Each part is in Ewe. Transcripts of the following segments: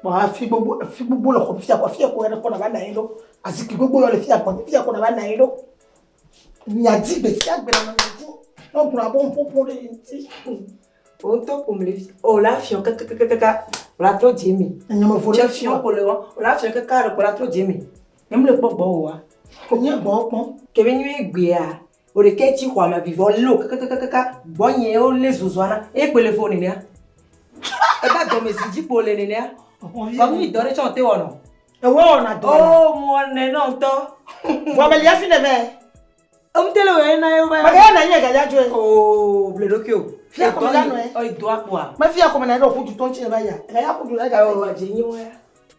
Kpɔ afi gbogbo afi gbogbo le xɔ fia kɔ fia ko ɖe kɔ na va na anyi ɖo. Azikpui gbogbo yɔ le fia kɔ fia ko na va na anyi ɖo. Miadi gbe sia gbe nɔ mia dzi. Ne wogblɔ abe ŋuƒoƒo ɖe yi ŋuti. Wo ŋutɔ ƒom le fi. O la fiɔ kakakakaka. O la trɔ dze mi. Nye me vo ɖe Tse fiɔ ko le wɔ. O la fiɔ kaka ɖe ko la trɔ dze mi. Nye me le kpɔ gbɔ oa. Nye gbɔ kpɔ. Ke be nyuie gbea. O ɖekɛ tsi xɔa me vivɔ lé o kakakakaka. Gbɔ nye wo lé zozɔa na. Eye kpe le vo nenea. Eba dɔme zi dzi kpo le nenea. Kɔ mi dɔ ɖe tsɔ te wɔnɔ. Ewe wɔna dɔ. O mo ne nɔ ŋutɔ. Vɔ me lia fi ne vɛ. Ŋute le wɔ na ye va. Mege na nye gadza dzoe. Oo ble ɖokui o. Fia kɔme la nɔe. Ɔyi do akpoa. Me fia kɔme na ɖe ƒu du tɔntsi ne va ya. Ga ya ƒu du la ga. O dze nyi wa.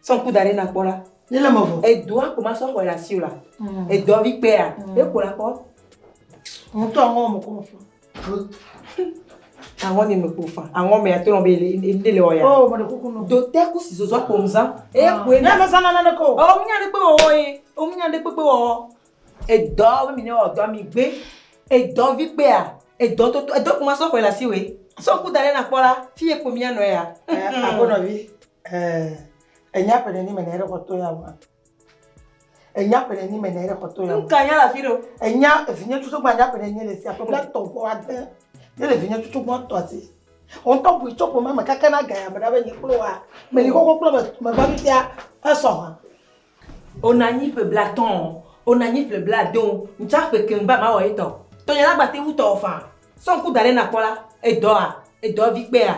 Sɔn ku da ɖe na kpɔ la. Nye le me vɔ. Edo akpo ma sɔ xɔ le asi o la. Edɔ vi kpea. Eko la kpɔ. Ŋutɔ ŋɔ mo ko mo fɔ. Aŋɔ ne me kpo fa. Aŋɔ me ato be le le wɔ ya. Oh, mo de kuku no. Do te ku si zozo akpo mza. E ko Ne me sana na ne ko. O mi nya de kpe wɔ ye. O mi nya de kpe wɔ. Edɔ be mi ne wɔ dɔ mi gbe. Edɔ vi kpea. Edɔ toto edɔ kuma sɔ xɔ le asi we. Sɔ ku da ɖe na kpɔ la. Fi ye kpo mia nɔ ya. Agonɔvi. Eh, enya ƒe neni me ne ɖe xɔ to ya wa. Enya ƒe neni me ne ɖe xɔ to ya wa. Nka nya la fi ɖo. Enya vinye tutu gba nya ƒe neni le sia ƒe bla tɔ vɔ ade. Ne le vinye tutu gbɔ tɔ asi. Ŋutɔ bui tso ƒome me kaka na ga ya me ɖa be nye kple wa. Me li xoxo kple me me va fifia esɔ hã. Ona anyi ƒe bla tɔn. Ona anyi ƒe bla do. Ntsa ƒe kem ba ma wɔ etɔ. Tɔnya la gba te wu tɔ fa. Sɔ ŋku da ɖe na kpɔ la. Edɔa. Edɔ vi kpea.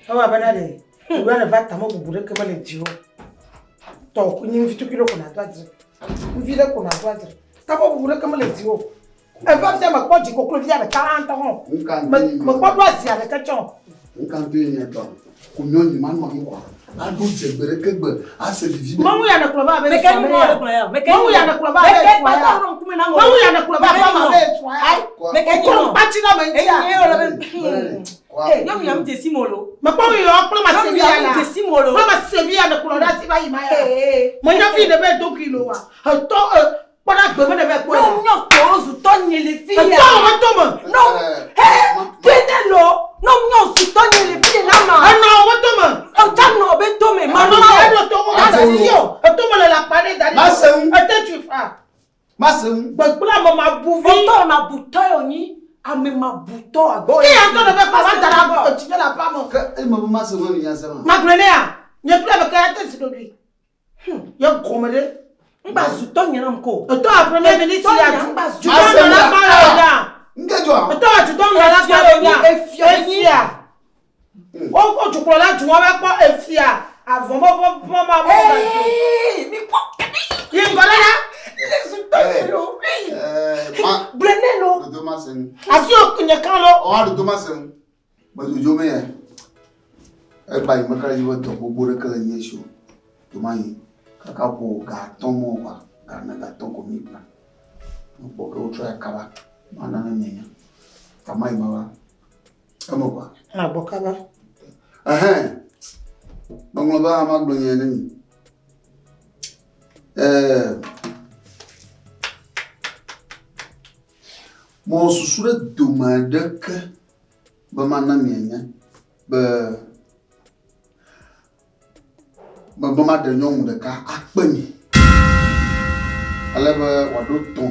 Ewa bena ɖe. Wura ne va tame bubu ɖeke mele dzi o. Tɔ ku nyi ŋvi tukui ɖe ko na do adre. Ŋvi ɖe ko na do adre. Tame bubu ɖeke mele dzi o. Eva fia me kpɔ dzi koklo via ɖeka hã ŋutɔ hã. Me me kpɔ ɖo azia ɖeke tsɔ. Nka ŋutɔ ye nye tɔ. Ko nyɔnyi ma nɔ anyi kɔa. Aɖo dze gbe ɖeke gbe ase vivi. Mawu ya ne kplɔ va abe Meke srɔ̃ nyi ya. mɔ le kplɔ ya. Meke Mawu nyi ya ne kplɔ va abe Meke srɔ̃ ya. kpata ɖo ŋkume na mo. Mawu ya ne kplɔ va abe ma be srɔ̃ ya. Meke nyi Kɔ mɔ. kpatsi na me ŋutia. Enyi ye wòle be. Eh, nyɔnu ya mu dze si mo lo. Mekpɔ wu yɔ kple ma Nyɔnu sevi ya ya mu la. dze si mo lo. Kple ma sevi ya ne kplɔ ɖe asi va yi ma ya. Ee. Menya fi ne be do kilo wa. Etɔ e kpɔ ɖe gbe me ne be kpɔe. No nyɔ tɔwo zu tɔ nye le fi ya. Etɔ wo to me. No he kene lo. No nyɔ zu tɔ nye le fi na ma. Enɔ wo to me. Ɔtsa nɔ be to me. Ma Enɔ ma. eɖo to wo asi o. Eto me le la kpa ɖe da ɖi. Mase ŋu. Ete tu fa. Mase ŋu. Gbegblẽ ame ma bu vi. Ɔtɔ ma bu tɔ yɔ nyi. Ame ma bu tɔ agbɔ. Ke ya ŋutɔ ne be kplɔ va da ɖe abɔ etsi nye le aƒea me. Ke eme be mase ŋu mi nya se ma. Magblɔe nɛ ya. Nye kple ame ke ya te zi ɖoɖoe. Ye gɔme ɖe. Ŋgba zu tɔ nye nam ko. Etɔ a premier ministre ya Etɔ nya du. Dukɔ nɔ la kpa le ya. Nke dzɔa. Etɔ a dukɔ nɔ la kpa le ya. Efia nyi. Efia. Wo wo dukplɔ la du wɔn kpɔ efia. Avɔ bɔ bɔ bɔ ma bɔ. Ee, mi kpɔ. Yi ŋgɔ ɖe la. Le zu tɔ nye lo. Ɛɛ ma Gblẽ nɛ lo. dodo mase ŋu. Asi o nye kan lo. Ɔwa dodo mase ŋu. Me dzodzo me ya. Egba yi meka ɖe dzi be dɔ gbogbo ɖeke le nye si o. Doma yi kaka ƒo ga atɔ̃ mɔ kɔa ga ene ga atɔ̃ ko mi kpa. Mekpɔ ke wotrɔ ya kaba. Mana ne mianya. Kama yi ma va. Eme kɔa. Na gbɔ kaba. Ɛhɛn. Meŋlɔ be hã magblɔ nya ne mi. Ɛɛ mewɔ susu ɖe dome aɖeke be mana mianya be mebe maɖe nyɔnu ɖeka akpe mi ale be wòaɖo tɔ̃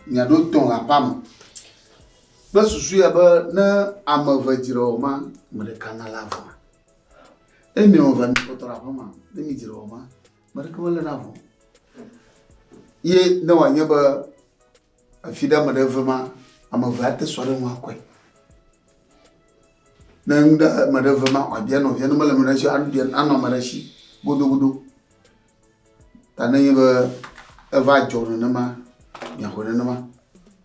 miaɖo tɔ̃ le aƒea me kple susu ya be ne ame eve dzre wɔ ma ame ɖeka nalé avɔ. Eye mi ame eve mikpɔtɔ le aƒe ma ne mi dzre wɔ ma ame ɖeke meléna avɔ o. Ye ne wòanye be efi ɖe ame ɖe ve ma ame eve ate sɔ ɖe ŋu akɔe. Ne nu ɖe ame ɖe ve ma wòabia nɔvia ne mele ame ɖe si abia anɔ ame ɖe si godogodo. Ta ne nye be eva dzɔ nenema miaxɔe nenema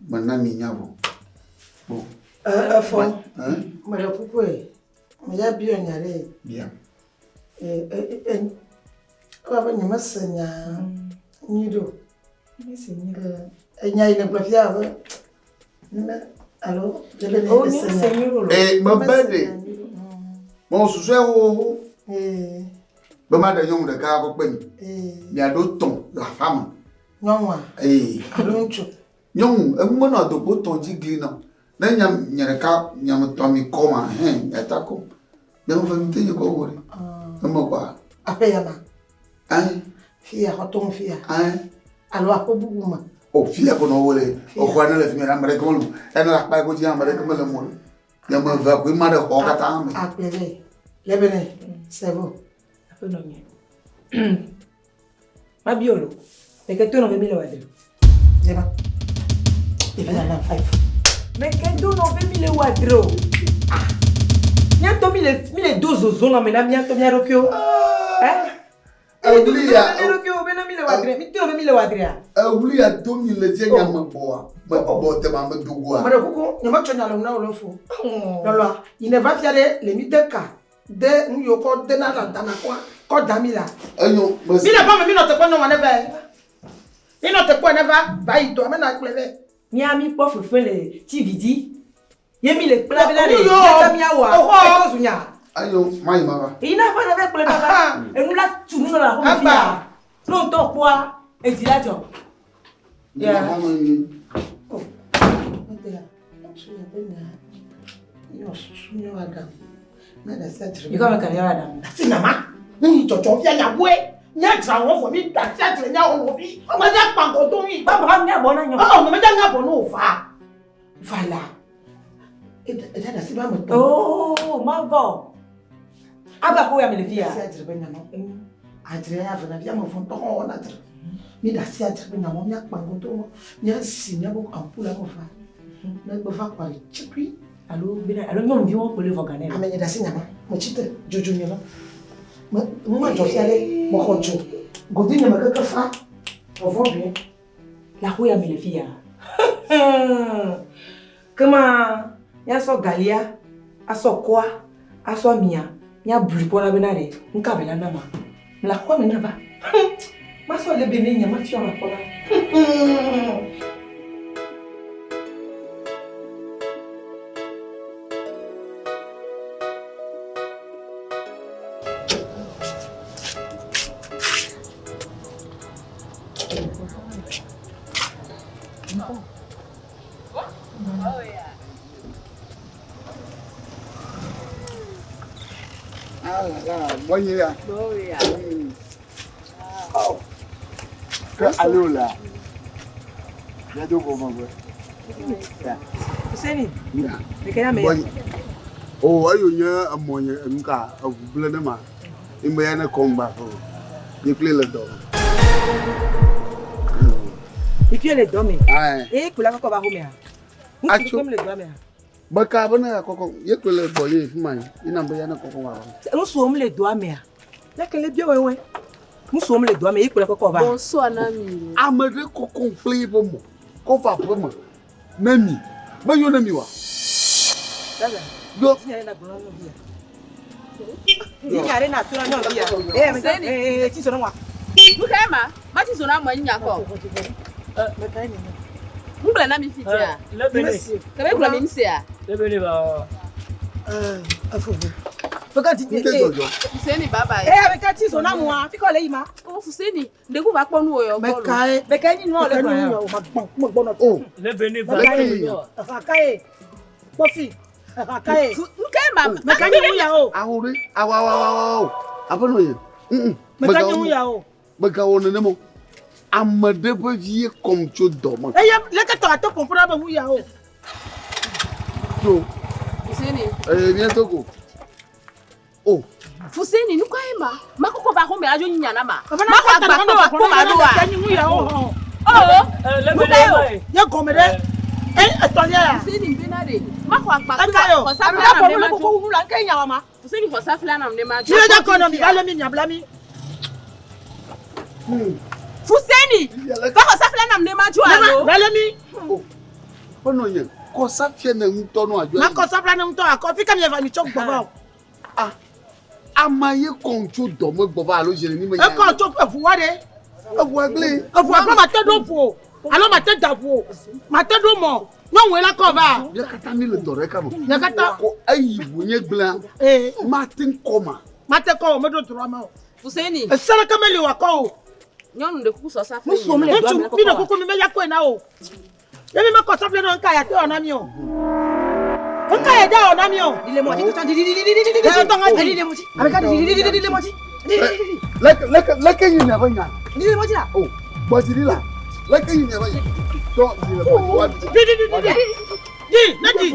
mena mi nya vɔ. Bon. Efɔ. Ɛ? Meɖe kuku ye. Meya biɔ nya ɖe. Bia. E e e eva be nye mese nya nyui ɖe o. Enya yi ne gblɔ fia be ne alo dze be O ne nye se se nya. nyui ɖo lo. Ee mebe ɖe mewɔ susu ya xoxoxo Ee be maɖe nyɔnu ɖeka akɔ kpe mi. ee Miaɖo tɔ̃ le aƒea me. nyɔnua Ee alo ŋutsu. nyɔnu enu menɔ adokpo tɔ̃ dzi gli nɔ. Ne nya nye ɖeka miame tɔ̃ mi kɔ ma hɛn miata kɔ. Miame ve mi te nye kɔ wɔ ɖe. Eme kɔa. Aƒe ya ma. Ɛn. Fia xɔtɔ ŋu fia. Ɛn. Alo aƒe bubu me. O fia ko nɔ wole. Exɔa ne le fi mi ame ɖeke mele mo. Ene le akpa godzi ame ɖeke mele mo. Nye me ve koe ma ɖe xɔ katã me. Akplɛ vɛ. Lebene. Sɛvo. Aƒe nɔ nye. Mabio lo. Meke to nɔ be mi le wa dre. Zema. Ɖevi na nam five. Meke do nɔ be mi le wa dre o. Ah. Mía ŋutɔ mi le mi le do zozo lãme na mía ŋutɔ mía ɖokuiwo. Eh? Ewuli ya. Mía ɖokuiwo be na mi le wa dre. Mi to nɔ be mi le wa drea. Ewuli ya do mi le fia nya me gbɔa. Me gbɔ te ma me do goa. Meɖe kuku, nye metsɔ nya le ŋu na wò le fo. Lɔlɔa, yi ne va fia ɖe le mi de ka de nu yiwo kɔ dena la dana kɔa kɔ da mi la. Enyo. Mi le aƒeme mi nɔ te kpɔ nyɔnua ne va. Mi nɔ te kpɔe ne va va yi dɔa me na kplɔe vɛ. Mía mi kpɔ fefe le TV dzi ye mi le kpla bena ɖe Oyo! míatsa míawɔa Oxɔ! etrɔ zu nya. Enyo, mayi mava. Yi na va na va kplɔe va va. Enu la tu nu nɔ le aƒeme Agba. fia. Ne wò ŋutɔ kpɔa edzi la dzɔ. Yeah. Oh, mede ŋutsu ya be nya yɔ susu yɔ aɖaŋu. Ne ɖe sia dzre. Mi kɔ ame ka miawɔ aɖaŋu? Asi nyama. Ne yi dzɔdzɔ fia nya bue. Nya dzra wɔ vɔ mi da sia dzre nya wɔ nɔvi. Ame nya kpa ŋgɔ do mi. Baba nya bɔ na nyɔ. Ɔ me nya bɔ no va. Vala. Eda da si ba me tɔ. Oh, ma vɔ. Ava ko ya me le fia. Sia dzre be nya nɔ. Adzre ya vena via me vɔ tɔ wɔ na dzre. Mi da sia dzre be nya mɔ mia kpa ŋgɔ do mɔ. Mia si mia bo ampula mo va. Ne gbe va kɔ tsikui. Alo bena alo nyɔnuvi wɔn kpole vɔ gane. Ame nye da si nyama. Me tsi te dzodzo nye la. Me me dzɔ fia ɖe me xɔ dzo. Godi nye me keke fa. Vɔvɔ ɖui. La ko ya me le fia. Kema mia sɔ galia, asɔ kɔa, asɔ mia, mia blu kpɔ la bena ɖe nka be la na ma. La kɔ me na va. Ma sɔ le be ne nye ma fiɔ ma kpɔ la. Ah là là, bonne ya. Ke alo la. Ya do ko ma bwe. Seni. Ya. Meke na me. Bonye. Oh, ayo nye amonye nka avuble ne ma. Imbe ya ne komba fo. Ye kple le dɔ. Ifi le dɔ me. Aye. E kula kɔkɔ ba home a. Atso. Ŋutsu le dɔ mea. Beka be ne kɔkɔ ye kple le gbɔ ye fi ma yi. Ina be ya ne kɔkɔ wa. Ŋutsuwo le dɔa mea. Leke le bio wewe. Ŋutsuwo le dɔa me ye kula kɔkɔ va. Bonsoir nami. Ame ɖe kɔkɔ kple eƒe mɔ. Kɔ va aƒe me. Ne mi. Me yo ne mi wa. Dada. Yo. Dinya ɖe na gblɔ na nyɔnuvia. Dinya ɖe na to na nyɔnuvia. Eh, me Seni. eh eh tsi sɔnɔ wa. Nuka ma? Ma ti zona mo nya ko. Ngble na mi fi dia. Lebele. Kebe gblɔ mi mse a. Lebele ba. Feka ti Nke dzɔdzɔ. Fuseni bye bye. Eh, avec tsi sɔnɔ mua. Fi kɔ le yi ma. O Fuseni, ndeku va kpɔ nu o yo Me gbɔ lo. kae. Beke nyi nua le Me gblɔ ya. kae. Ma gbɔn me gbɔnɔ. Oh. Lebele ba. Leke ya. Eha kae. Kpɔfi. Eha kae. Nuka ma? Me ka nyi ŋu ya o. Awo ɖe. Awo awo awo awo. Aƒenɔ ye. Me ka nyi ŋu ya o. Megawɔ nenem o. Ame ɖe ƒe vie kɔm tso dɔ me. Eye leke tɔ ate pɔmpɔ na be ŋu ya o. Tso. Fuseni. Eye mía do go. O. Fuseni nuka ma? Ma kɔkɔ va home ajo nyinya na ma. Ma Ma kɔ agba kpɔ wa kpɔ ma do wa. Ka nyi ŋu ya o. Oh. Lebele ba. Ye gɔme ɖe. E etɔlia ya. Fuseni mbena de. Ma kɔ agba Eka kpɔ yo. wa kɔ Ame safla ka na bɔ ne mu ma le jo. koko wu la nke nya wa ma. Fuseni xɔ safla na ne ma jo. Mi le dza kɔ nɔ mi va le mi miabla mi. Fuseni. Va xɔ safla na ne ma jo alo. Va le mi. Aƒenɔ ye. Kɔsa fia ne ŋutɔ nɔ adzɔ. Ma kɔ sabla ne ŋutɔ akɔ fi ka mi va mi tsɔ gbɔ va o. Ah. Ame ye kɔm tso dɔ me gbɔ va alo dze ne mi me nya. Ekɔ tso eʋu wa ɖe. Eʋua gblẽ. Eʋua gblẽ ma te ɖo ʋu o. Alo ma te da ʋu o. Ma te ɖo mɔ. Nyɔnue la kɔ va. Mía katã mi le dɔ ɖeka me. Mía katã. Ko eyi ʋu nye gblẽa. Ee. Ma te ŋu kɔ ma. Ma te kɔ o, meɖo droa me o. Fuseni. Ese ɖeke meli wòakɔ o. Nyɔnu ɖe kuku sɔ safla. Ŋutsuwo le dɔa Ŋutsu me mi ɖe kɔkɔ va. kuku mi meya kɔe na o. Ye mi mekɔ safle nɔ ŋka ya te wɔ na mi o. Ŋka ya dza wɔ na mi o. Dile mɔdzi tɔtɔ di di di di di di di di. Ɛ, tɔŋ Di di mɔdzi. Ame ka di di di di di di mɔdzi. Leke leke leke yi miaƒe nya. Di le mɔdzi la. O gbɔdzi ɖi la. Leke yi miaƒe nya. Tɔ di le mɔdzi wa di. Di di di di di. Di ne di.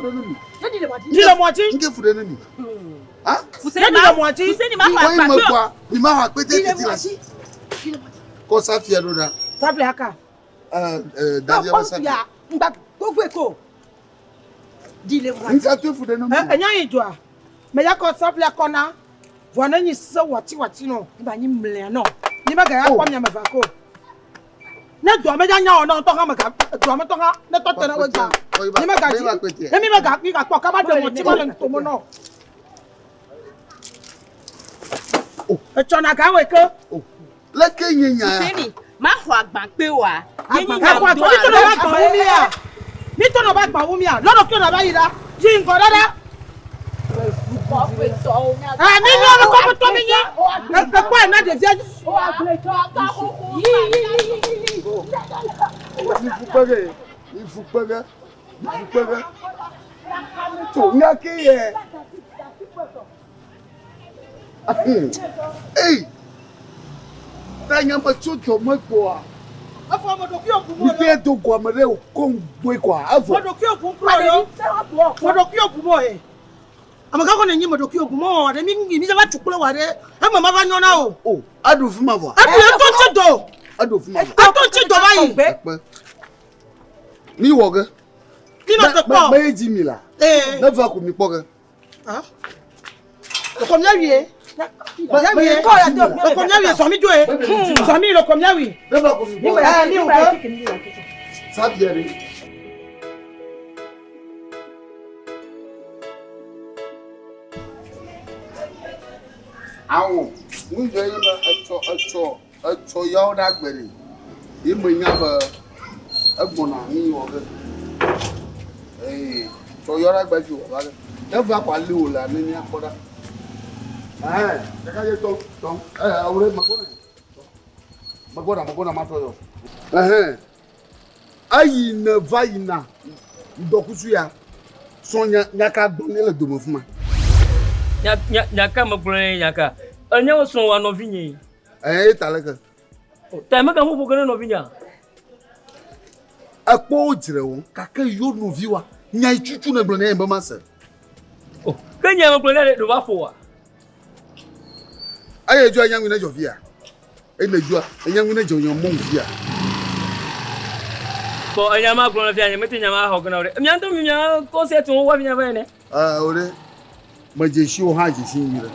Di le mɔdzi. Nke fu ɖe ne mi. Ha? Ne di le mɔdzi. Fuseni ma xɔ Kɔyi akpa me kple. kɔa, mi ma xɔ akpete tete la. Kɔ safia ɖo ɖa. Safia haka. Ɛ ɛ dadia be safia. Ŋgba gbogbo ko. Di le mɔdzi. Nka to fu ɖe ne mi. Enya yi dzoa. Me ya kɔ safia kɔ na. Vɔ ne nyi se wati wati nɔ. Ne ba nyi mlea nɔ. Ni ba ga ya kɔ mia me va ko. Ne dɔa me dza nya wɔ nɔ ŋutɔ hã me ga dɔa me tɔ hã ne tɔ te ne wo dza. Ni me ga dzi. Ne mi me ga mi ga kpɔ kaba ɖe mɔti ma le ŋutome nɔ. Etsɔna ga wɔ ke. Leke nye nya ya. Fuseni ma xɔ agba kpe wa. Ye nyi Exɔ agba mi tɔ nɔ ba gba wu mia. Mi tɔ nɔ ba gba wu mia. Lɔɖɔ kí nɔ ba yi la. Yi ŋgɔ ɖe ɖa. Ɛ mi nyɔ mi kɔkɔ tɔ mi nye. Ekpɔ ena ɖevia. Mi fu kpe ge. Mi fu kpe ge. Mi fu kpe ge. Tso nya ke ye. Ei. Ta nya me tso dɔ me kpɔa. Efɔ me ɖokui bu mo. Mi te do gɔme ɖe o ko ŋgbɔe kɔa evɔ. Me ɖokui bu kura yo. Me ɖokui bu mo he. Ame kakɔ ne nyi me ɖokui bu mo wɔ ɖe mi mi va tu kple wɔ ɖe. Eme ma va nyɔ na o. O aɖu fi ma vɔa. Eɖu eto ŋuti do. Aɖu fi ma vɔa. Eto ŋuti do va yi. Akpe. Mi wɔ ge. Mi nɔ te kpɔ. Me ye dzi mi la. Ee. Ne va ko mi kpɔ ge. Loko miawie. Miawie. Loko miawie sɔmi dzo ye. Sɔmi loko miawie. Ne va ko mi kpɔ ge. Ɛ mi wò ge. Sabia ɖe. Awo, nu dzɔ ye be etsɔ etsɔ etsɔ yawo ɖe agbe ɖe. Ye me nya be egbɔna nu wɔ ge. Ee, tsɔ yawo ɖe agbe dzi wɔ va ge. Ne va ko ali wò la ne míakpɔ ɖa. Ɛɛ, ɖeka dze tɔ tɔ. Ɛɛ, awo ɖe megbɔna. Megbɔna megbɔna matɔ yɔ. Ɛhɛn. Eyi ne va yina ŋdɔkusu ya sɔ nya nyaka gbɔ ne le dome fi ma. Nya nya nyaka me gblɔ ne nyaka. Enye wo srɔ̃ wa nɔvinye. Ɛɛ ta leke. Ta me ga ƒoƒo ge ne nɔvinya. Ekpɔ wo dzre wo gake yo nɔvi wa nya yi tutu ne gblɔ ne be ma se. O ke nya me gblɔ ne ɖe va ƒo wa. Eye dzo enya ŋui ne dzɔ fia. Ene dzoa enya ŋui ne dzɔ nye mɔ fia. Kɔ enya ma gblɔ ne fia nye mete nya ma xɔ ge na wo ɖe. Mia ŋutɔ mi mia concert wo wa fia va ene. Ɛɛ o ɖe me dzesi wo hã dzesi nyui ɖe.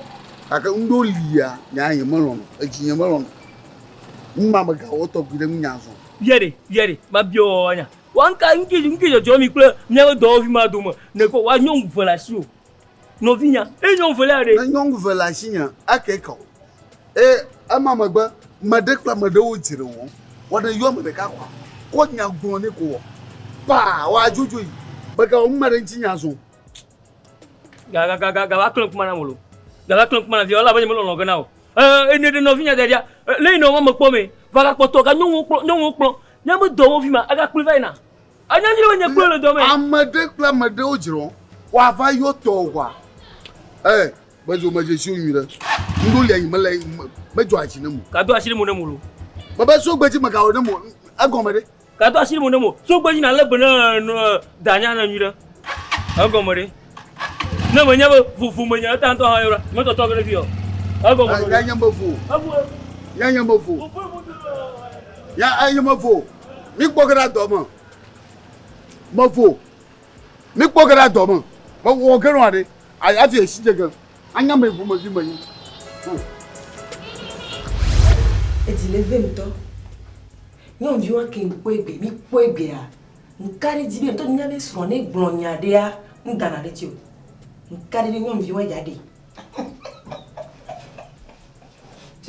Gake ŋɖo lia nya nye melɔnɔ edzi nye melɔnɔ. Numa me gawɔ tɔgbi ɖe ŋunya zɔ. Bia ɖe bia ɖe ma bia wɔ nya. Wa ŋka ŋke ŋke dzɔdzɔ mi kple miaƒe dɔwɔvi ma dome ne kɔ wa nyɔnu ve le asi o. Nɔvinya eye nyɔnu ve le ɖe. Ne nyɔnu ve le asi nye eke kɔ. E ema megbe me ɖe kple ame ɖewo dzre wɔm. Wɔ ɖe yɔ ame ɖeka kɔa. Kɔ nya gblɔ ne ko wɔ. Paa wa dzodzo yi. Megawɔ nu ma ɖe ŋuti nya zɔ. Ga ga ga ga ga va klẽ ŋkume na mo lo. Ga va klẽ ŋkume na via elabe nye melɔlɔ ge na o. Ee ene ɖe nɔvinya da ɖia. Le yi nɔ ma me kpɔ me. Va ga kpɔtɔ ga nyɔnuwo kplɔ nyɔnuwo kplɔ. Míaƒe dɔwɔvi ma ega kplɔe va yina. Anya dzi be nye kplɔe le dɔ me. Ame ɖe kple ame ɖewo dzre wɔm. Woava yɔ tɔ wa. Ee medzo medzesi wo nyui ɖe. Ŋɖo lia yi mele medzɔ asi ne mo. Gado asi ɖe mo ne mo lo. Bebe sogbe dzi megawɔ ne mo egɔme ɖe. Gado asi ɖe mo ne mo. Sogbe dzi nalé be ne ne danya ne nyui ɖe. Egɔme ɖe. Ne menya be vovo menya eta ŋutɔ hã yɔ ɖa. Metɔtɔ ge ɖe fi yɔ. Egɔme ɖe. Ya nye me vo. Ya nye me vo. Ya nye me vo. Mi kpɔ ge ɖe dɔ me. Me vo. Mi kpɔ ge ɖe dɔ me. Me wɔ ge nɔ ɖe. Afi esi dze ge. Anya me ƒomevi me nyi. Edzi le ve ŋutɔ. Nyɔnuviwo ke ŋkpɔ egbe, mi kpɔ egbea. Ŋka ɖe dzi be ŋutɔ míabe srɔ̃ ne gblɔ nya ɖea, ŋdana ɖe dzi o. Ŋka ɖe be nyɔnuviwo ya ɖe.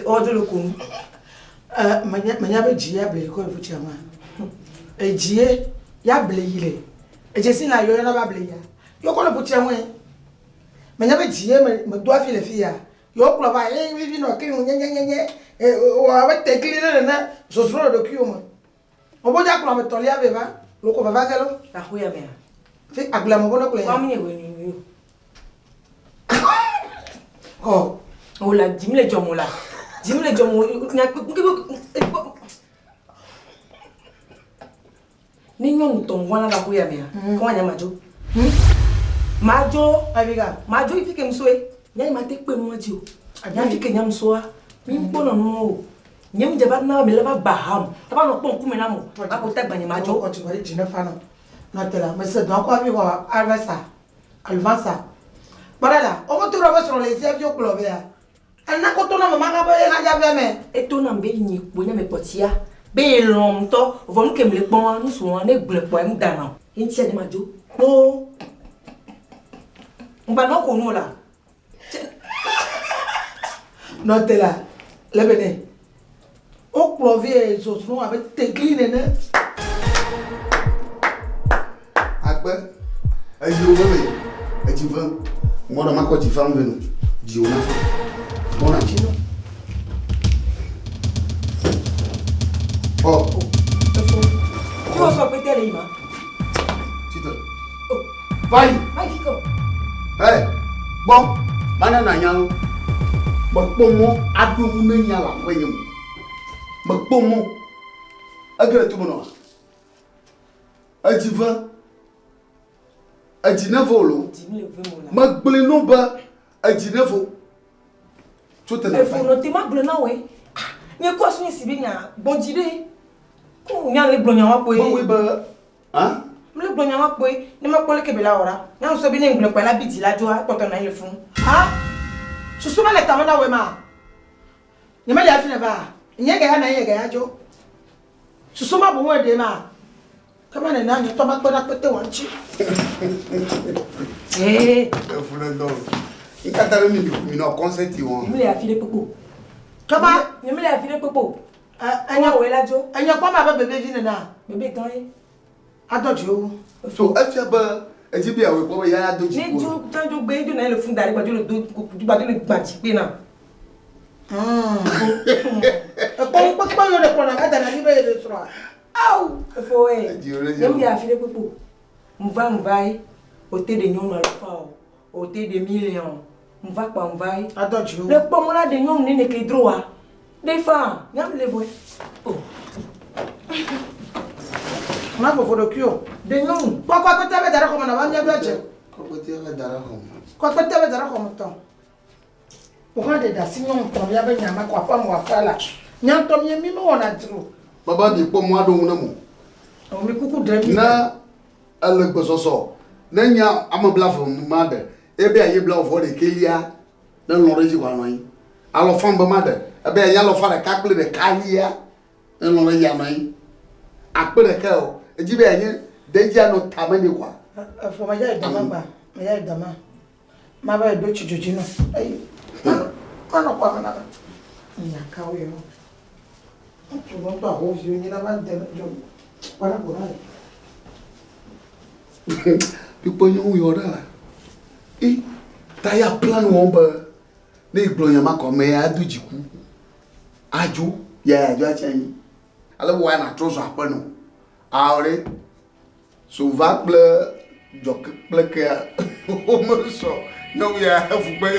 Ɔdzo le ko nu. Ɛ menya menya be dzi ya ble kɔ le futsia ma. Edzie ya ble yi le. Edze si la yɔ yɔna ba ble ya. Yɔ kɔ le futsia ŋue. Menya be dzie me me do afi le fi ya. Yɔ kplɔ va ye vivi nɔ ke nye nye nye nye. E wɔ abe tegli ɖe nene zozro le ɖokuiwo me. Wo dza kplɔ ame tɔlia ve va. Loko vava ge lo. Axo ya mea. Fi agblea me wo ne kplɔ ya. Wa mi nye wɔ nyui o. Ɔ. O la dzi mi le dzɔm o la. Dzi mele dzɔm o. Nya Ne nyɔnu tɔ ŋgɔ la va xɔ ya mea, kɔ anya madzo. Madzo. Abiga. Madzo yi fi ke msoe. Nya yi mate kpe nua dzi o. Nya fi ke nya msoa, mi ŋkpɔ nɔ nuwo o. Nye mi dze va na mi le va ba ham. Ta va nɔ kpɔ ŋkume na mo. Va ko ta gbanye madzo. Kɔ tsi gbɔ dzi ne fa nɔ. Nɔ te la, mese dɔn kɔ afi xɔ alvesa. Alvansa. Kpɔ ɖe la, wo to ɖe be srɔ̃ le esi hafi wokplɔ vea. Ena koto na mama ka be ye hã dza vea me. Eto nam be nyi kpo nye me kpɔtia. Be ye lɔ̃m ŋutɔ. Vɔ nu ke mle kpɔa, nu srɔ̃a ne gblɔe kpɔa ŋu dana o. Ye ŋutia nye madzo. Kpo. Ŋgba nɔ ko nu o la. Nɔ te la, le be ne. Wokplɔ vie zozro abe tegli nene. Akpe, edziwo veve, edzi ve. Mɔ ɖe makɔ dzi fam ve no. Dziwo na fa. Mɔ na dzi no. Ɔ. Efo. Tí wọ́n sọ pé tẹ́lẹ̀ yìí ma. Títẹ̀. Vayi. Vayi fi kọ. Ɛ, gbɔ, mana na nya lo. Mekpɔ mɔ aɖo ŋu ne nya le aƒe nye me. Mekpɔ mɔ. Ege le tome nɔa? Edzi ve. Edzi ne vo lo. Megblɔe no be edzi ne vo. Tso te na Efo nɔ te ma gblɔ na wòe. Ah, nye kɔ asu nye si be nya gbɔdzi ɖe. Ko nya le gblɔ nya wa kpoe. Mewɔe be Hã? Mle gblɔ nya ma kpoe, ne makpɔ leke be la wɔ ɖa. Nya ŋusɔ be ne ŋgblɔe kpoa la bi dzi la dzoa, ekpɔtɔ nɔ anyi le funu. Hã? Susu mele tame na wòe ma? Nye meli hafi nèva? Nye ge ya nɔ anyi ye ge ya dzo. Susu ma boŋue ɖe ma? Ke ma nena nye ŋutɔ makpe ɖe akpete wɔ ŋuti. Ee. Efu ɖe dɔ. Nkata ɖe mi mi nɔ kɔnsɛti wɔm. Nye mele afi ɖe kpekpe o. Ke ma? Nye mele afi ɖe kpekpe o. Enye wòe la dzo. Enye kpɔm abe bebevi nenea? Bebe gã ye. Adɔ dziwo. So efia be edzi be yeawɔe kpɔ be ya ado dziku. Ne dzo tsã dzo gbe dzo na ye le fun da ɖe gba dzo le do gba dzo le gbã dzi kpe na. Ekpɔ nukpekpe yiwo ɖe kplɔna va dana ɖi be yeɖe srɔ̃a. Ao! Efo ye. Ne mi afi ɖe kpekpe o. Ŋva ŋva ye. Ote ɖe nyɔnu alo fa o. Ote ɖe million. Ŋva kpa ŋva ye. Adɔ dziwo. Le kpɔ mɔ la ɖe nyɔnu nene ke droa. Ɖe faa, nya le vɔe. Oh. Ma vovo ɖokui o. Ɖe nyɔnu. Kpɔ kɔkpete be da ɖe xɔme na va mía ɖo adze. Kɔkpete be da ɖe xɔme. Kɔkpete be da ɖe xɔme tɔ. Wò hã ɖe ɖasi nyɔnu tɔ mía be nya ma kɔ aƒe me wòafa la. Nya ŋutɔ mía mí mewɔna dzro. Baba mi kpɔ mɔ aɖo ŋu ne mo. O mi kuku ɖe mi. Ne ele gbesɔsɔ ne nya ame blave ma ɖe ebe ayi bla vɔ ɖekɛ lia Ne lɔ̃ ɖe edzi wòanɔ anyi. Alɔfa be maɖe. Ebe yeanye alɔfa ɖeka kple ɖeka lia. Ne lɔ̃ ɖe edzi anɔ anyi. Akpe ɖeka o. Edzi be yeanye de edzi anɔ tame nɛ koa. Efo medza yi dɔma gba. Medza yi dɔma. Ma va yi ɖo tsi dzodzi nɔ. Eyi. Manɔ kɔa me na be. Nya kawo ye wɔ. Ŋutsu ŋutɔ ahoviwo nyi na va de dzo. Kpɔ ɖe go na le. Mikpɔ nyɔnu yɔ ɖa. E ta ya plan wɔm be ne gblɔ nya ma kɔ me ya do dziku. Adzo ya ya dzo atsi anyi. Ale be wa na trɔ zɔ aƒe nɔ. Aore sova kple dzɔ kple kea womesɔ nyɔnu ya efu kpe.